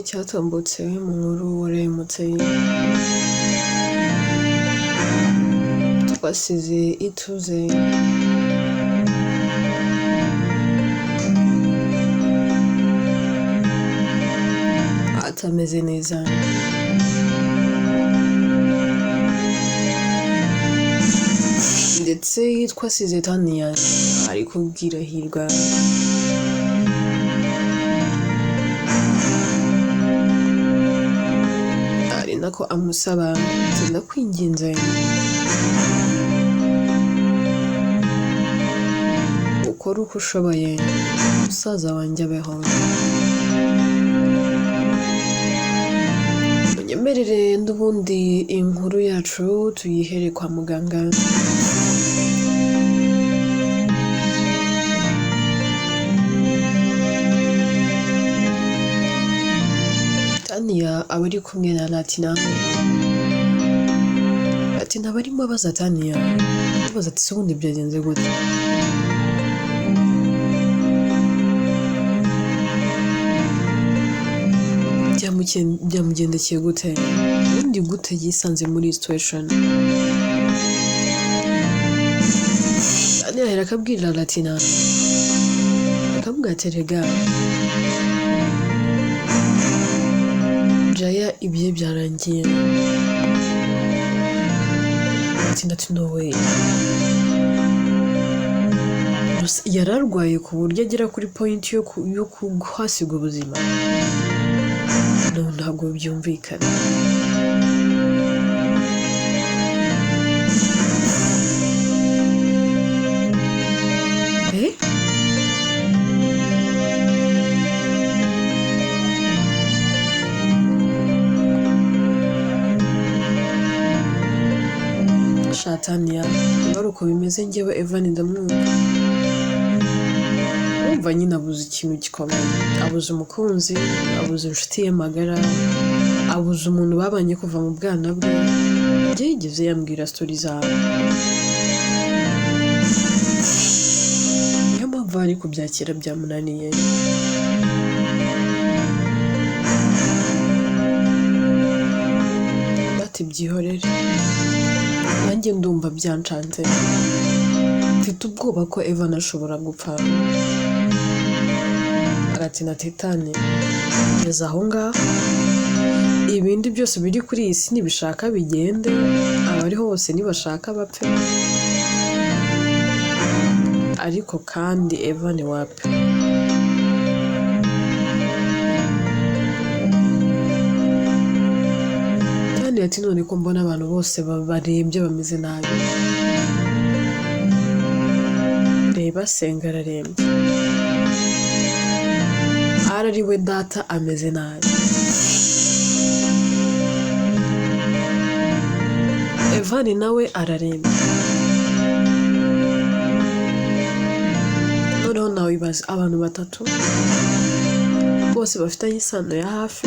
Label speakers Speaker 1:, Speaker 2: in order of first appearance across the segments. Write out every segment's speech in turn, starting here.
Speaker 1: cyatambutse mu nkuru waremutse, twasize ituze. Atameze neza, ndetse twasize Tania ari kubwira Hirwa ari nako amusaba ati ndakwinginze ukore uko ushoboye musaza wanjye abeho, munyemerere n'ubundi inkuru yacu tuyihere kwa muganga. Tania aba ari kumwe na Latina. Latina aba arimo abaza Tania, amubaza ati se ubundi byagenze gute? Byamugendekeye gute? Ubundi gute yisanze muri iyi situation? Tania ahera akabwira Latina, akamubwira ati erega Jaya ibye byarangiye. Latina ati no way. Yararwaye ku buryo agera kuri point yo kuhasiga ubuzima. No, ntabwo byumvikana. Eh? Shatania, niba ari uko bimeze njyewe Evan ndamwumva. Urumva nyine abuze ikintu gikomeye, abuze umukunzi, abuze inshuti ye magara, abuze umuntu babanye kuva mu bwana bwe. Njye yigeze yambwira story zawe, niyo mpamvu ari kubyakira byamunaniye. Bati byihorere, nanjye ndumva byancanze, mfite ubwoba ko Evan ashobora gupfa. Aratina Titani ngeze aho ngaho, ibindi byose biri kuri iyi si nibishaka bigende, abariho bose nibashaka bapfe, ariko kandi Evan wapi. Tani ati none ko mbona abantu bose barembye bameze nabi, reba Senga ararembye, ari we data ameze nabi, Evan nawe ararembye. Noneho nawe ibaze abantu batatu bose bafitanye isano ya hafi,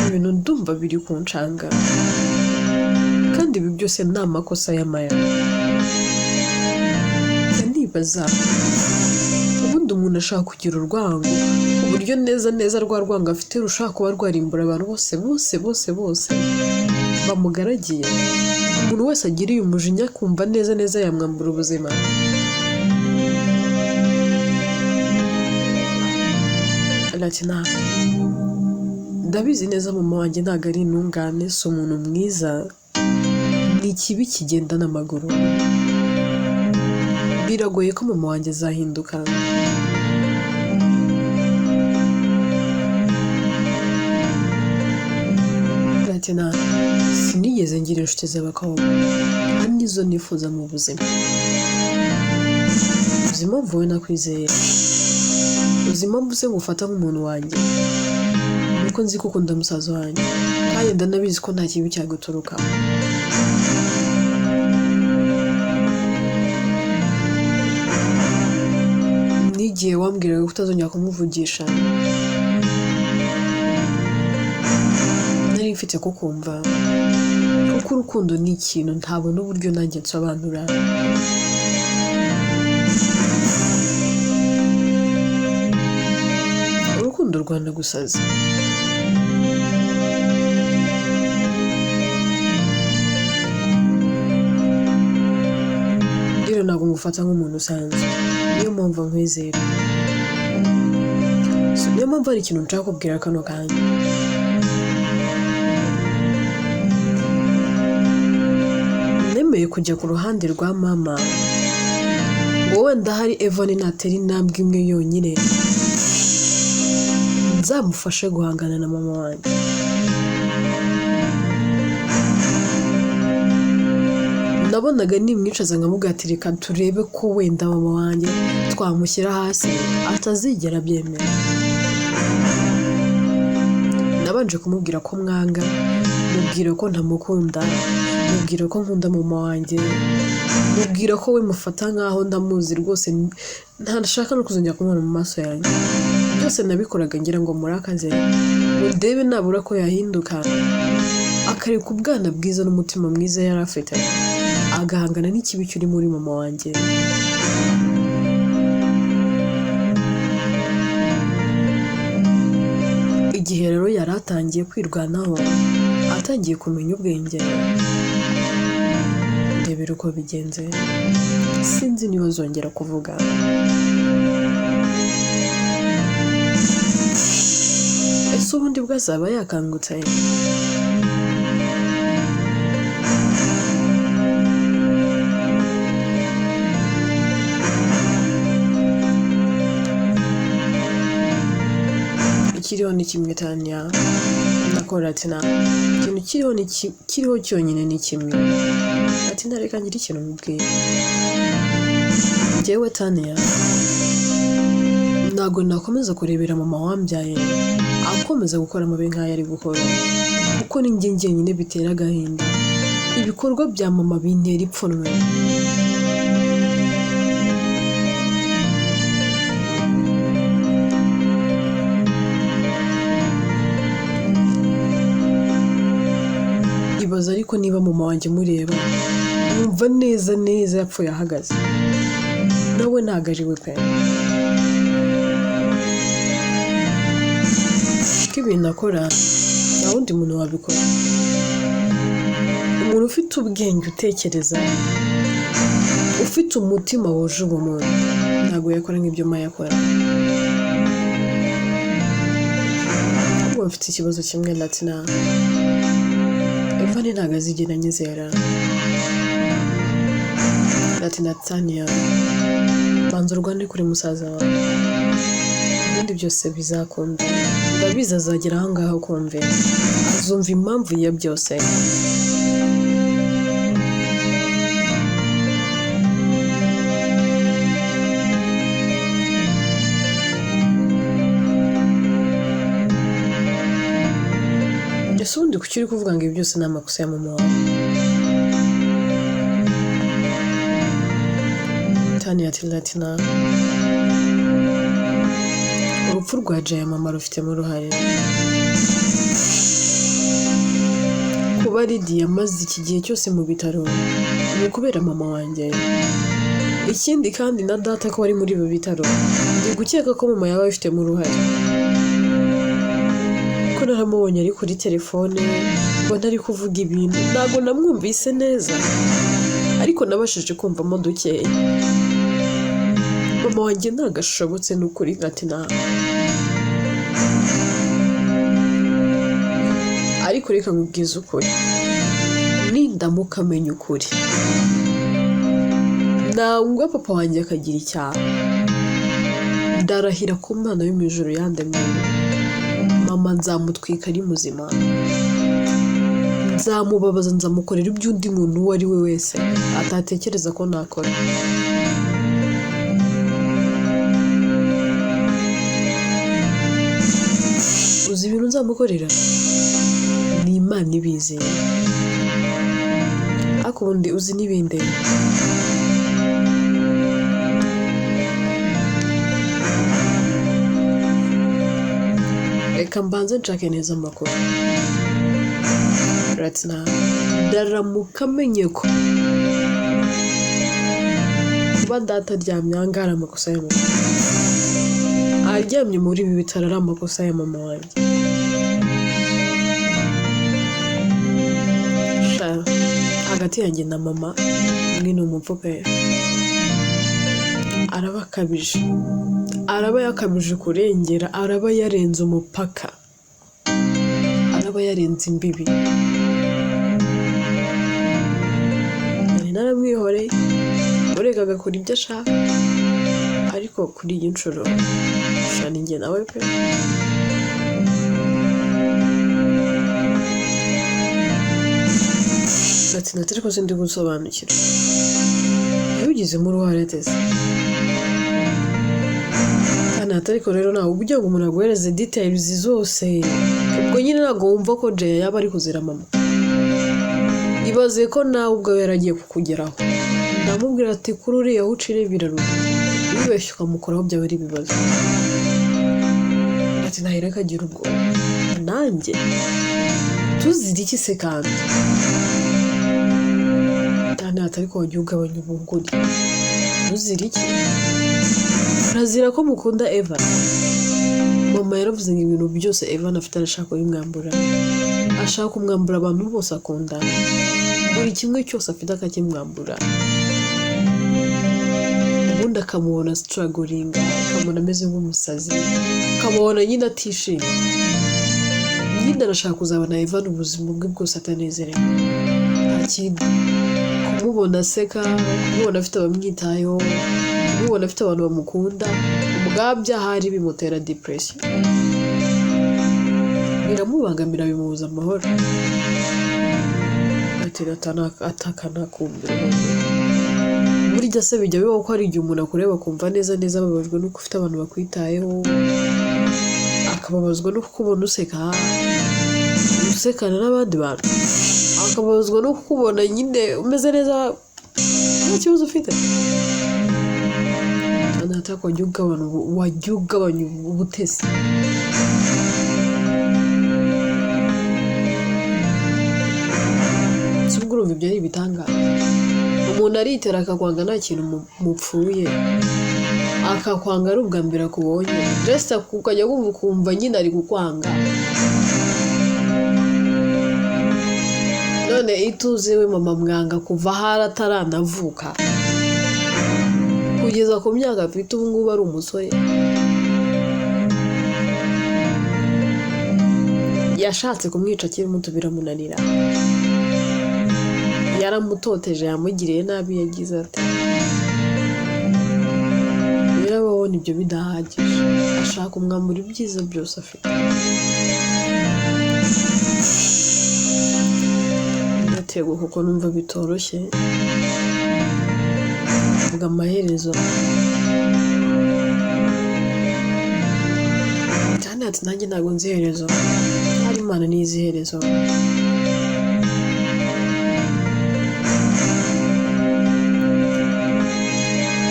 Speaker 1: ibintu ndumva biri kuncanga, kandi ibi byose ni amakosa ya Maya. Ndibaza ubundi umuntu ashaka kugira urwango ku buryo neza neza rwa rwango afite rushaka kuba rwarimbura abantu bose bose bose bose bamugaragiye. Umuntu wese agiriye umujinya akumva neza neza yamwambura ubuzima. Latina, ndabizi neza mama wanjye ntabwo ari intungane, si umuntu mwiza, ni ikibi kigenda n'amaguru. Biragoye ko mama wanjye azahinduka. Latina, sinigeze ngira inshuti z'abakobwa, kandi nizo nifuza mu buzima. Uzi impamvu wowe nakwizeye, uzi impamvu se ngufata nk'umuntu wanjye, nuko nzi ko ukunda musaza wanjye, kandi ndanabizi ko nta kibi cyaguturuka. N'igihe wambwiraga ko utazongera kumuvugisha, nari mfite kukumva, kuko urukundo ni ikintu ntabona uburyo nanjye nsobanura. Rwanagusaza. Rero ntabwo ngufata nk'umuntu usanzwe, niyo mpamvu nkwizera. So, niyo mpamvu hari ikintu nshaka kubwira kano kanya. Nemeye kujya ku ruhande rwa mama ngo wenda hari Evan natera intambwe imwe yonyine nzamufashe guhangana na mama wanjye. Nabonaga nimwicaza nkamubwira ati reka turebe ko wenda mama wanjye twamushyira hasi atazigera abyemera. Nabanje kumubwira ko mwanga, mubwira ko ntamukunda, mubwira ko nkunda mama wanjye, mubwira ko we mufata nkaho ndamuzi rwose, ntashaka no kuzongera kumubona mu maso yanjye. Byose nabikoraga ngira ngo murakaze, mundebe nabura ko yahinduka, akareka ubwana bwiza n'umutima mwiza yari afite, agahangana n'ikibi kiri muri mama wanjye. Igihe rero yari atangiye kwirwanaho, atangiye kumenya ubwenge, ndebera uko bigenze, sinzi niba azongera kuvuga. Ese ubundi bwo azaba yakangutse? Ikiriho ni kimwe Tanya na Koratina, ikintu kiriho ni kiriho cyonyine ni kimwe. Ati ntareka ngira ikintu mubwira. Njyewe Tanya ntabwo nakomeza kurebera mama wambyaye akomeza gukora amabi nk'ayo ari gukora, kuko ni njye njyenyine bitera agahinda. Ibikorwa bya mama bintera ipfunwe. Ibaza ariko niba mama wanjye mureba wumva neza neza yapfuye ahagaze, nawe ntabwo ari we pe. Kuko ibintu akora nta wundi muntu wabikora. Umuntu ufite ubwenge, utekereza, ufite umutima wuje ubumuntu, ntabwo yakora nk'ibyo Maya akora. Ahubwo mfite ikibazo kimwe Latina, Evan ntabwo azigera anyizera. Latina Tania, banza urwane kuri musaza wawe, ibindi byose bizakunda. Ndabizi azagera aho ngaho kumve, azumva impamvu ya byose. Ese ubundi kuki uri kuvuga ngo ibi byose ni amakosa ya mama wawe? Tania ati Latina, urupfu rwa Jaya mama rufitemo uruhare. Kuba Lidiya amaze iki gihe cyose mu bitaro ni ukubera mama wanjye. Ikindi kandi na data ko bari muri ibi bitaro, ndi gukeka ko mama yaba abifitemo uruhare. Ko naramubonye ari kuri telefone, mbona ari kuvuga ibintu, ntabwo namwumvise neza, ariko nabashije kumvamo dukeya. Mama wanjye ntabwo ashobotse ni ukuri Latina. Ariko reka nkubwize ukuri, nindamuka amenya ukuri, nangwa papa wanjye akagira icyaha, ndarahira ku Mana yo mu ijuru yandemye, mama nzamutwika ari muzima, nzamubabaza, nzamukorera ibyo undi muntu uwo ari we wese atatekereza ko nakora. Uzi ibintu nzamukorera? Ni Imana ibizi. Ariko ubundi uzi n'ibindi? Reka mbanze nshake neza amakuru. Latina, ndaramuka amenye ko kuba data aryamye aha ngaha ari amakosa ya mama, Aryamye muri ibi bitaro ari amakosa ya mama wanjye. Sha, hagati yanjye na mama mwe ni umupfu pe. Araba akabije, araba yakabije kurengera, araba yarenze umupaka, araba yarenze imbibi. Nari naramwihoreye, mureka agakora ibyo ashaka, ariko kuri iyi nshuro sha ni njye nawe pe. Ati nati ariko sindi gusobanukirwa, yabigizemo uruhare ateze kandi ati ariko rero ntabwo kugira ngo umuntu aguhereze details zose, ubwo nyine ntabwo wumva ko Jay yaba ari kuzira mama. Ibaze ko nawe ubwawe yaragiye kukugeraho. Ndamubwira ati kuri uriya aho ucira birarura, wibeshye ukamukoraho byaba ari ibibazo. Ati ntahera akagira ubwoba, nanjye tuzira iki se kandi? Kandi ati ariko wagiye ugabanya ubugoryi, tuzira iki? Urazira ko mukunda Eva. Mama yaravuze ngo ibintu byose Eva afite arashaka kubimwambura, ashaka kumwambura abantu bose akunda, buri kimwe cyose afite akakimwambura, ubundi akamubona struggling, akamubona ameze nk'umusazi, akamubona nyine atishimye. Nyine arashaka kuzabona Eva ubuzima bwe bwose atanezerewe, nta kindi. Kumubona aseka, kumubona afite abamwitayeho, kumubona afite abantu bamukunda, ubwabyo ahari bimutera depression, biramubangamira, bimubuza amahoro. Ati atakanakumbira. Burya se bijya bibaho ko hari igihe umuntu akureba akumva neza neza ababajwe n'uko ufite abantu bakwitayeho, akababazwa no kukubona useka, usekana n'abandi bantu, akababazwa no kukubona nyine umeze neza nta kibazo ufite. Kandi atako wajya ugabanya ubutesi. Si ubwo urumva ibyo ari ibitangaza? Umuntu aritera akakwanga nta kintu mupfuye, akakwanga ari ubwa mbere akubonye, just ukajya wumva ukumva nyine ari kukwanga. None ituze we mama mwanga kuva ahari ataranavuka kugeza ku myaka afite ubu ngubu ari umusore. Yashatse kumwica akiri muto biramunanira, yaramutoteje, yamugiriye nabi, yagize ati rero ababona ibyo bidahagije, ashaka kumwambura ibyiza byose afite. Ndategwa kuko numva bitoroshye, vuga amaherezo. Cyane ati nanjye ntabwo nzi iherezo, hari Imana niyo izi iherezo.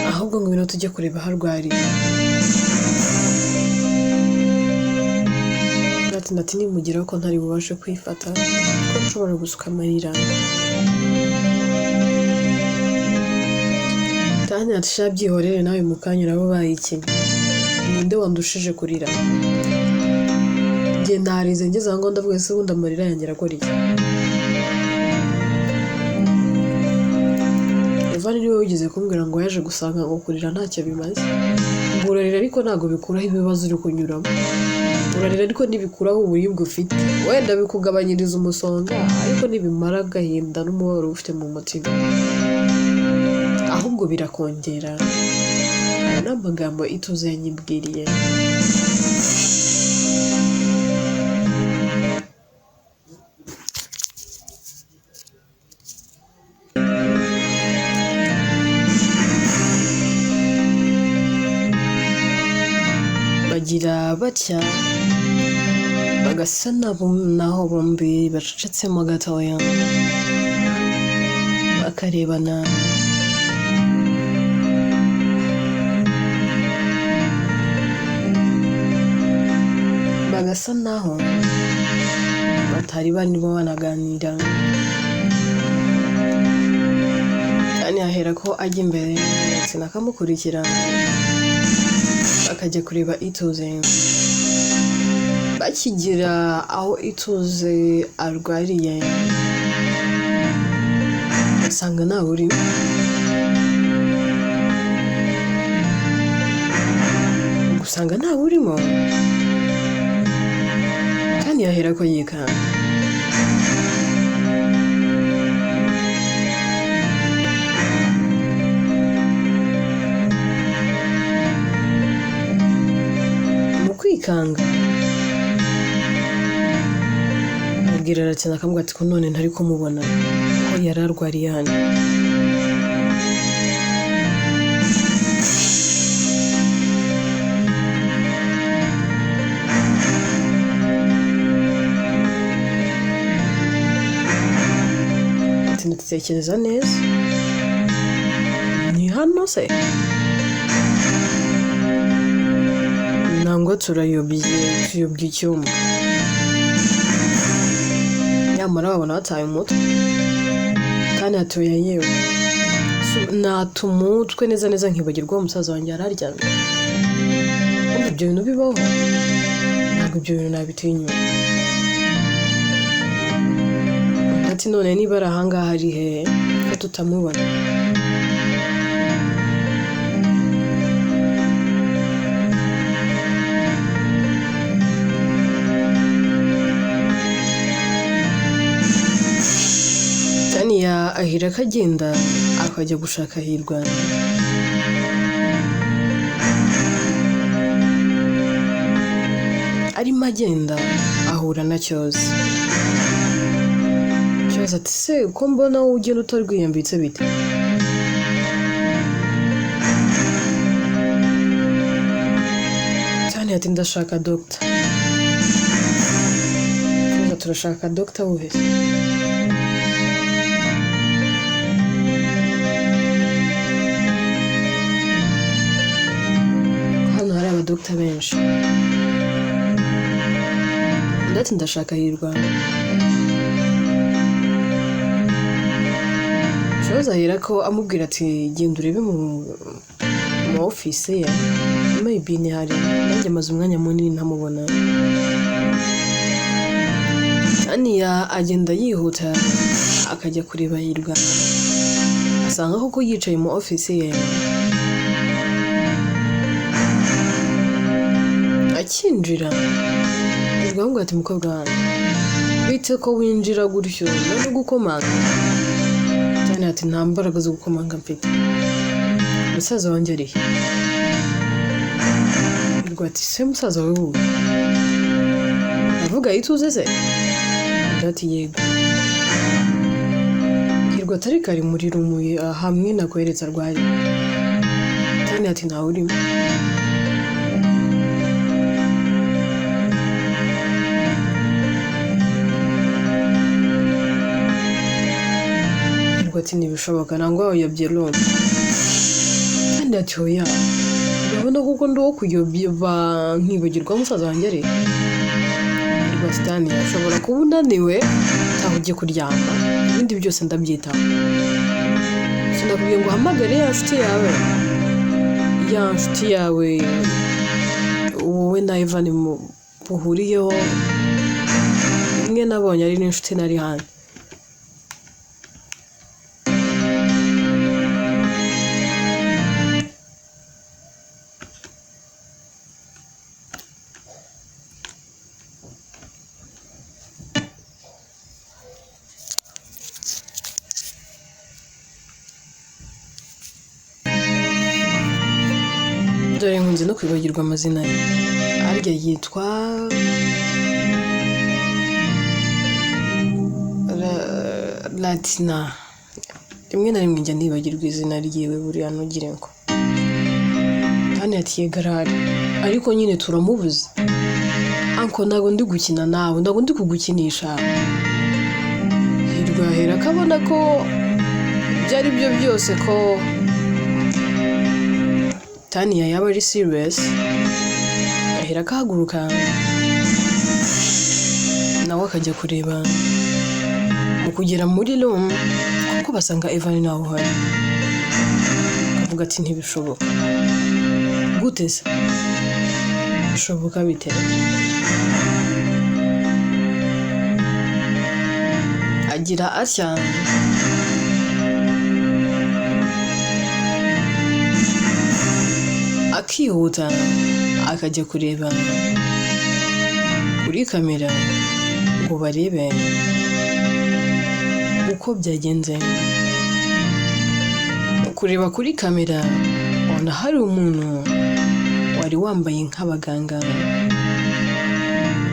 Speaker 1: Ahubwo ngwino tujye kureba aho arwariye. Ati ndati nimugeraho ko ntari bubashe kwifata, ko nshobora gusuka amarira. Tanya ati sha byihorere nawe mu kanya uraba ubaye iki? Ninde wandushije kurira? Njye narize ngeze aho ngaho ndavuga ese ubundi amarira yanjye arakora iki? Evan niwe wigeze kumbwira ngo yaje gusanga ngo kurira ntacyo bimaze. Ngo urarira ariko ntabwo bikuraho ibibazo uri kunyuramo. Urarira ariko ntibikuraho uburibwe ufite. Wenda bikugabanyiriza umusonga ariko ntibimara agahinda n'umubabaro ufite mu mutima. Ahubwo birakongera. Aya ni amagambo Ituze yanyibwiriye. Bagira batya bagasa naho bombi bacecetsemo gatoya, bakarebana. Bagasa naho batari barimo banaganira. Tanya ahera ko ajya imbere ndetse nakamukurikira. Bakajya kureba Ituze. Bakigera aho Ituze arwariye, basanga ntawe urimo. Gusanga ntawe urimo, kandi yahera ko yikanga. Mu kwikanga abwira Aratina, akamubwira ati ko none ntari kumubona, ko yari arwariye hano. Ati ndatekereza neza, ni hano se? Nangwa turayobye, tuyobye icyumba. Nyamara babona bataye umutwe, kandi hatuye yewe nata umutwe neza neza nkibagirwa uwo musaza wanjye yari aryamye. Kumva ibyo bintu bibaho, ntabwo ibyo bintu nabitinyuka. Ati none niba ari ahangaha ari hehe ko tutamubona? Tania ahera akagenda akajya gushaka Hirwa. Arimo agenda ahura na Cyoza. Cyoza ati se ko mbona wowe ugenda utarwiyambitse bite? Tania ati ndashaka dogita. Cyoza turashaka dogita wuhe se? Hano hari abadogita benshi. Undi ati ndashaka Hirwa. Cyoza ahera ko amubwira ati genda urebe mu office ye, maybe ntihari, nanjye maze umwanya munini ntamubona. Tania agenda yihuta akajya kureba Hirwa, asanga koko yicaye mu office ye. Akinjira Hirwa aramubwira ati mukobwa wanjye, bite ko winjira gutyo no gukomanga? Tania ati nta mbaraga zo gukomanga mfite, musaza wanjye ari he? Hirwa ati se musaza wawe wuhe? Avuga Ituze se? Undi ati yego. Hirwa atari kari muri rumuye hamwe nakweretse arwaye. Tania ati ntawe urimo. Hirwa ati ntibishoboka, nangwa wayobye room. Tania ati oya, urabona koko ndi uwo kuyoba nkibagirwa musaza wanjye ari? Hirwa ati Tania, ushobora kuba unaniwe, taha ujye kuryama, ibindi byose ndabyitaho. Sinakubwiye ngo uhamagare ya nshuti yawe, ya nshuti yawe wowe na Ivan muhuriyeho, imwe nabonye ari n'inshuti nari hano. Dore nkunze no kwibagirwa amazina ye. Arya yitwa Latina. Rimwe na rimwe njya nibagirwa izina ryiwe buriya ntugire ngo. Tania ati yego arahari, ariko nyine turamubuze. Anko ntabwo ndi gukina nawe, ntabwo ndi kugukinisha. Hirwa ahera akabona ko ibyo ari byo byose ko Tania yaba ari serious, ahera akahaguruka nawe akajya kureba. Mu kugera muri room kuko basanga Evan nawe uhari, akavuga ati ntibishoboka. Gute se? Bishoboka bite? Agira atya, akihuta akajya kureba kuri kamera ngo barebe uko byagenze. Kureba kuri kamera, ubona hari umuntu wari wambaye nk'abaganga,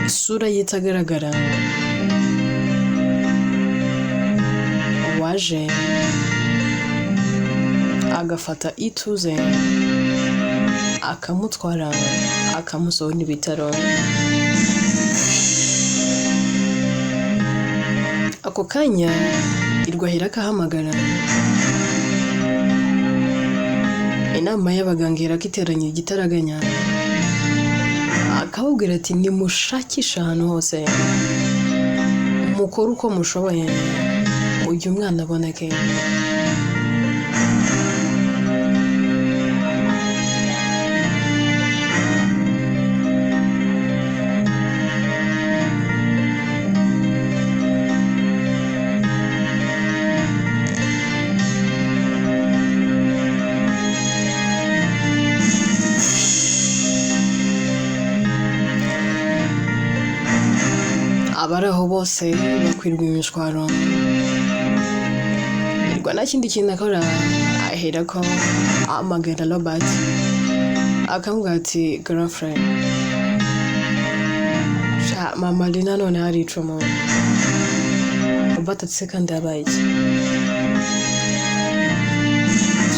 Speaker 1: isura ye itagaragara, waje agafata Ituze akamutwara, akamusohora ibitaro. Ako kanya Irwahira akahamagara inama y'abaganga, iherako iteranye igitaraganya, akababwira ati: "Nimushakishe ahantu hose, mukore uko mushoboye, uyu mwana aboneke." Abari aho bose bakwirwa imishwaro. Hirwa nta kindi kintu akora, aherako ahamagara Robert, akamubwira ati: "Girlfriend, sha mama Lina none hari icumu." Robert ati: "Se kandi yabaye iki?"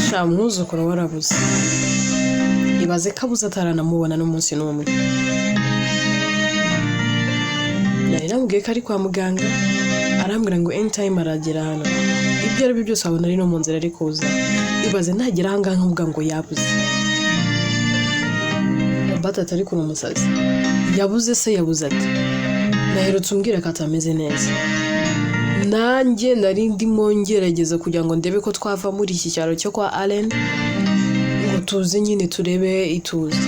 Speaker 1: "Sha umwuzukuru warabuze, ibaze ko abuze ataranamubona n'umunsi n'umwe. Nari namubwiye ko ari kwa muganga, arambwira ngo anytime aragera hano, ibyo ari byo byose wabona ari no mu nzira ari kuza. Ibaze nagera ahangaha nkavuga ngo yabuze." Robert ati: "Ariko uri umusazi, yabuze se yabuze ati? Naherutse umbwira ko atameze neza. Nanjye nari ndimo ngerageza kugira ngo ndebe ko twava muri iki cyaro cyo kwa Allen, ngo tuze nyine turebe Ituze.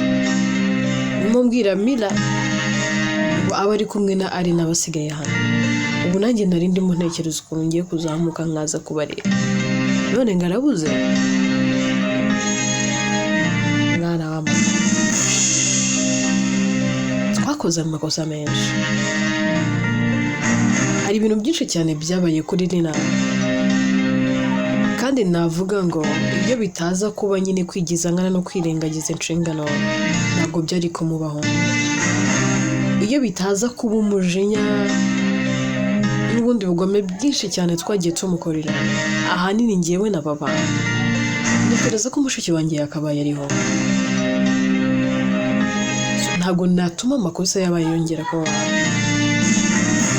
Speaker 1: Ndimo mbwira Mila ngo abe ari kumwe na Allen abasigaye hano. Ubu nanjye nari ndimo ntekereza ukuntu ngiye kuzamuka nkaza kubareba, none ngo arabuze. Mwana wa mama, twakoze amakosa menshi. Hari ibintu byinshi cyane byabaye kuri Lina, kandi navuga ngo iyo bitaza kuba nyine kwigiza nkana no kwirengagiza inshingano, ntabwo byari kumubaho. Iyo bitaza kuba umujinya n'ubundi bugome bwinshi cyane twagiye tumukorera, ahanini ngewe na papa, ntekereza ko mushiki wanjye yakabaye ariho. Ntabwo natuma amakosa yabaye yongera kuba.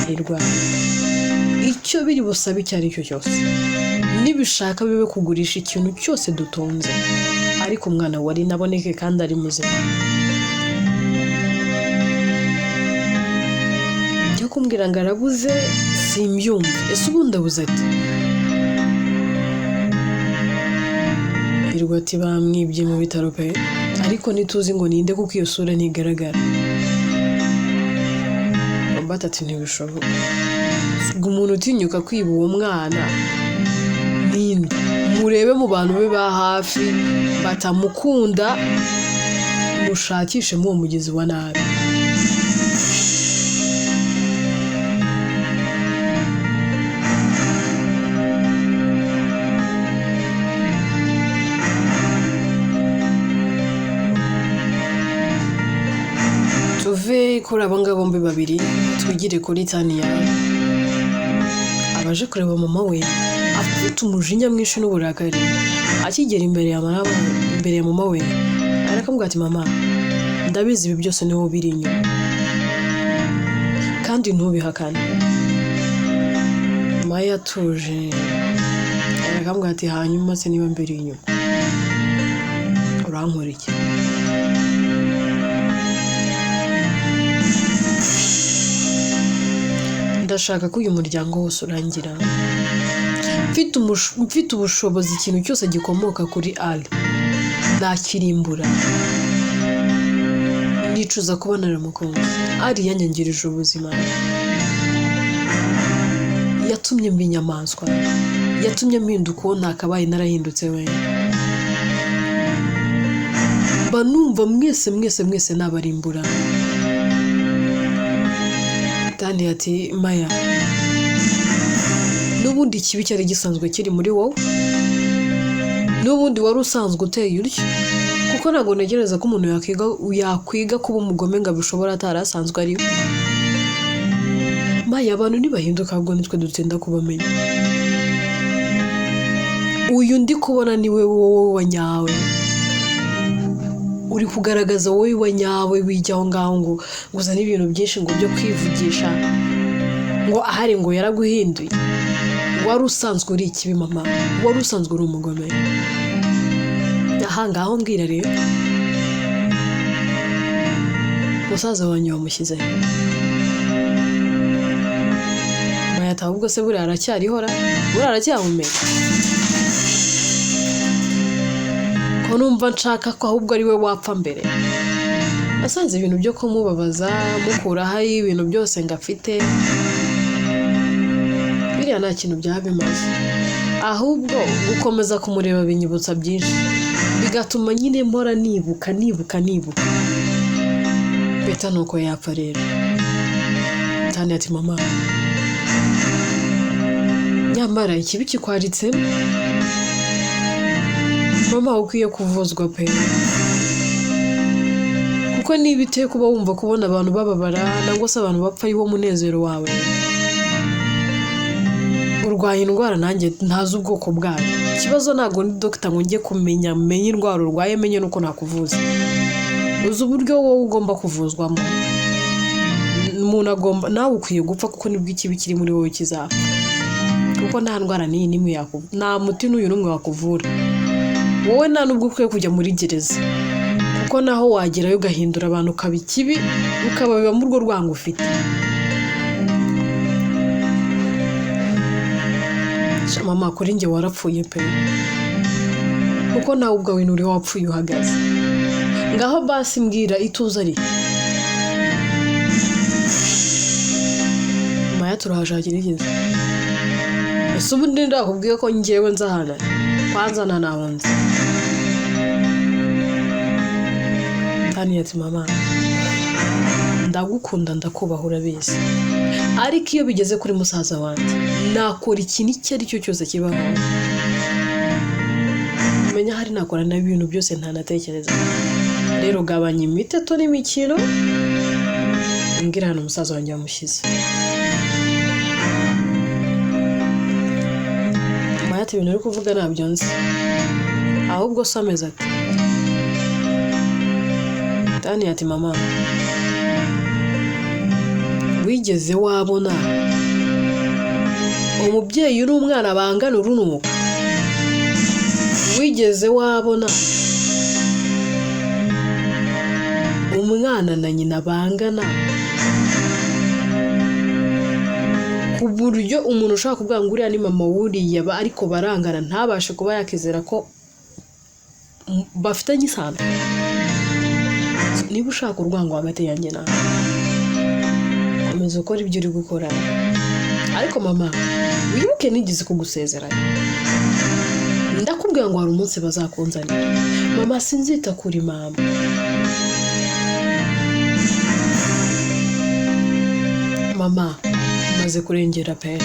Speaker 1: Hirwa, icyo biri busabe icyo ari cyo cyose, nibishaka bibe kugurisha ikintu cyose dutunze, ariko umwana wari naboneke kandi ari muzima. Ibyo kumbwira ngo arabuze simbyumva. Ese ubundi abuze ati?" Hirwa ati: "Bamwibye mu bitaro pe, ariko ntituzi ngo ninde kuko iyo sura ntigaragara." Robert ati: "Ntibishoboka. Ubwo umuntu utinyuka kwiba uwo mwana ninde? Murebe mu bantu be ba hafi batamukunda, mushakishe uwo mugizi wa nabi." Tuve kuri abo ngabo bombi babiri, twigire kuri Taniya. Abaje kureba mama we afite umujinya mwinshi n'uburakari. Akigera imbere ya mama we, arakambwira ati: "Mama, ndabizi ibi byose niwo biri inyuma, kandi ntubihakane." Mama yatuje, arakambwira ati: "Hanyuma se niba mbiri inyuma urankora iki?" "Ndashaka ko uyu muryango wose urangira. Mfite ubushobozi, ikintu cyose gikomoka kuri Ali nakirimbura. Nica Nicuza kuba naramukunze. Ari yanyangirije ubuzima, yatumye mba inyamaswa, yatumye mpinduka uwo ntakabaye narahindutse we. Mba numva mwese mwese mwese nabarimbura. Dani ati Maya, n'ubundi ikibi cyari gisanzwe kiri muri wowe, n'ubundi wari usanzwe uteye utyo, kuko ntabwo ntekereza ko umuntu yakwiga kuba umugome ngo abishobore atari asanzwe ari we. Maya, abantu ntibahinduka, ahubwo nitwe dutinda kubamenya. Uyu ndi kubona ni we wowe wa nyawe, uri kugaragaza wowe wa nyawe, wijya aho ngaho ngo uzane ibintu byinshi ngo byo kwivugisha ngo ahari ngo yaraguhinduye. Wari usanzwe uri ikibi mama, wari usanzwe uri umugome. Aha ngaho mbwira rero, musaza wanjye wamushyize he? Maya ati ahubwo se buriya aracyariho ra? Buriya aracyahumeka? Ko numva nshaka ko ahubwo ari we wapfa mbere. Nasanze ibintu byo kumubabaza, mukuraho ibintu byose ngo afite, biriya nta kintu byaba bimaze. Ahubwo gukomeza kumureba binyibutsa byinshi, bigatuma nyine mpora nibuka nibuka nibuka. Beta nuko yapfa rero. Tani ati mama, nyamara ikibi kikwaritsemo. Mama ukwiye kuvuzwa pe, kuko niba iteye kuba wumva kubona abantu bababara nangwa se abantu bapfa ari wo munezero wawe, urwaye indwara nanjye ntazi ubwoko bwayo. Ikibazo ntabwo ndi dogita ngo njye kumenya menye indwara urwaye, menye nuko nakuvuza. Uzi uburyo wowe ugomba kuvuzwamo. Umuntu agomba, nawe ukwiye gupfa kuko nibwo ikibi kiri muri wowe kizapfa, kuko nta ndwara n'iyi n'imwe yakuvura, nta muti n'uyu n'umwe wakuvura. Wowe nta nubwo ukwiye kujya muri gereza, kuko naho wagerayo ugahindura abantu ukaba ikibi, ukababibamo urwo rwango ufite. Mama, kuri njye warapfuye pe, kuko nawe ubwawe nturiho wapfuye uhagaze. Ngaho basi mbwira ituze ari. Maya turahashakira igeze. Ese ubundi ndakubwiye ko njyewe nzahana? Kwanza nta naho nzi. Tani ati mama, ndagukunda ndakubaha urabizi, ariko iyo bigeze kuri musaza wanjye nakora ikintu icyo ari cyo cyose kibaho. Menya hari nakora n'ibintu byose ntanatekereza. Rero gabanya imiteto n'imikino, mbwira hano musaza wanjye wamushyize. Maya ati ibintu uri kuvuga ntabyo nzi, ahubwo se ameze ati. Tani ati mama, wigeze wabona umubyeyi n'umwana bangana urunuka? Wigeze wabona umwana na nyina bangana ku buryo umuntu ushaka kuvuga ngo uriya ni mama wuriya ariko barangana ntabashe kuba yakizera ko bafitanye isano? Niba ushaka urwango hagati yanjye nawe, komeza ukora ibyo uri gukora. Ariko mama, wibuke nigeze kugusezeranya, ndakubwira ngo hari umunsi bazakunzanira. Mama, sinzita kuri mama. Mama, umaze kurengera pe,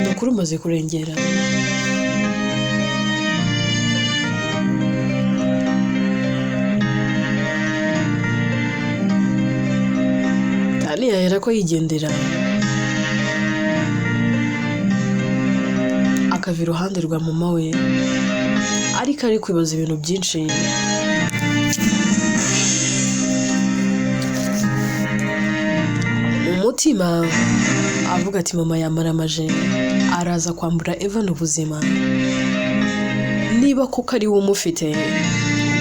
Speaker 1: ni ukuri umaze kurengera. Tani yahera ko yigendera, akava iruhande rwa mama we, ariko ari kwibaza ibintu byinshi. Mu mutima avuga ati mama yamaramaje, araza kwambura Evan ubuzima. Niba koko ari we umufite,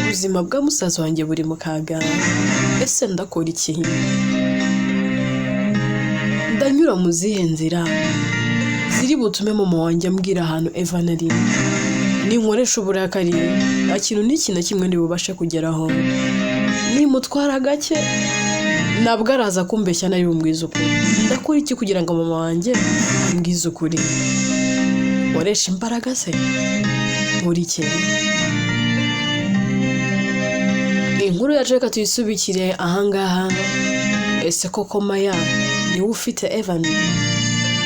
Speaker 1: ubuzima bwa musaza wanjye buri mu kaga. Ese ndakora iki? Ndanyura mu zihe nzira ziri butume mama wanjye ambwira ahantu Evan ari? Ninkoresha uburakari, nta kintu n'iki na kimwe ntibubashe kugeraho. Nimutwara gake, nabwo araza kumbeshya, nari bumubwize ukuri. Ndakora iki kugira ngo mama wanjye ambwize ukuri? Nkoresha imbaraga se? Nkora iki? Inkuru yacu reka tuyisubikire ahangaha. Ese koko Maya niwe ufite Evan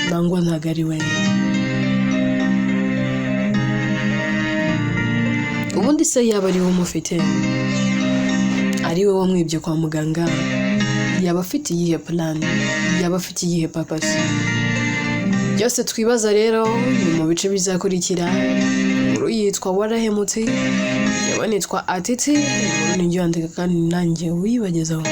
Speaker 1: nangwa ntabwo ari we? Ubundi se yaba ari we umufite, ari we wamwibye kwa muganga, yaba afite iyihe plan? Yaba afite iyihe purpose? Byose twibaza rero ni mu bice bizakurikira. Inkuru yitwa Warahemutse, yaba nitwa Atiti, inkuru ni yandika kandi nanjye uyibagezaho.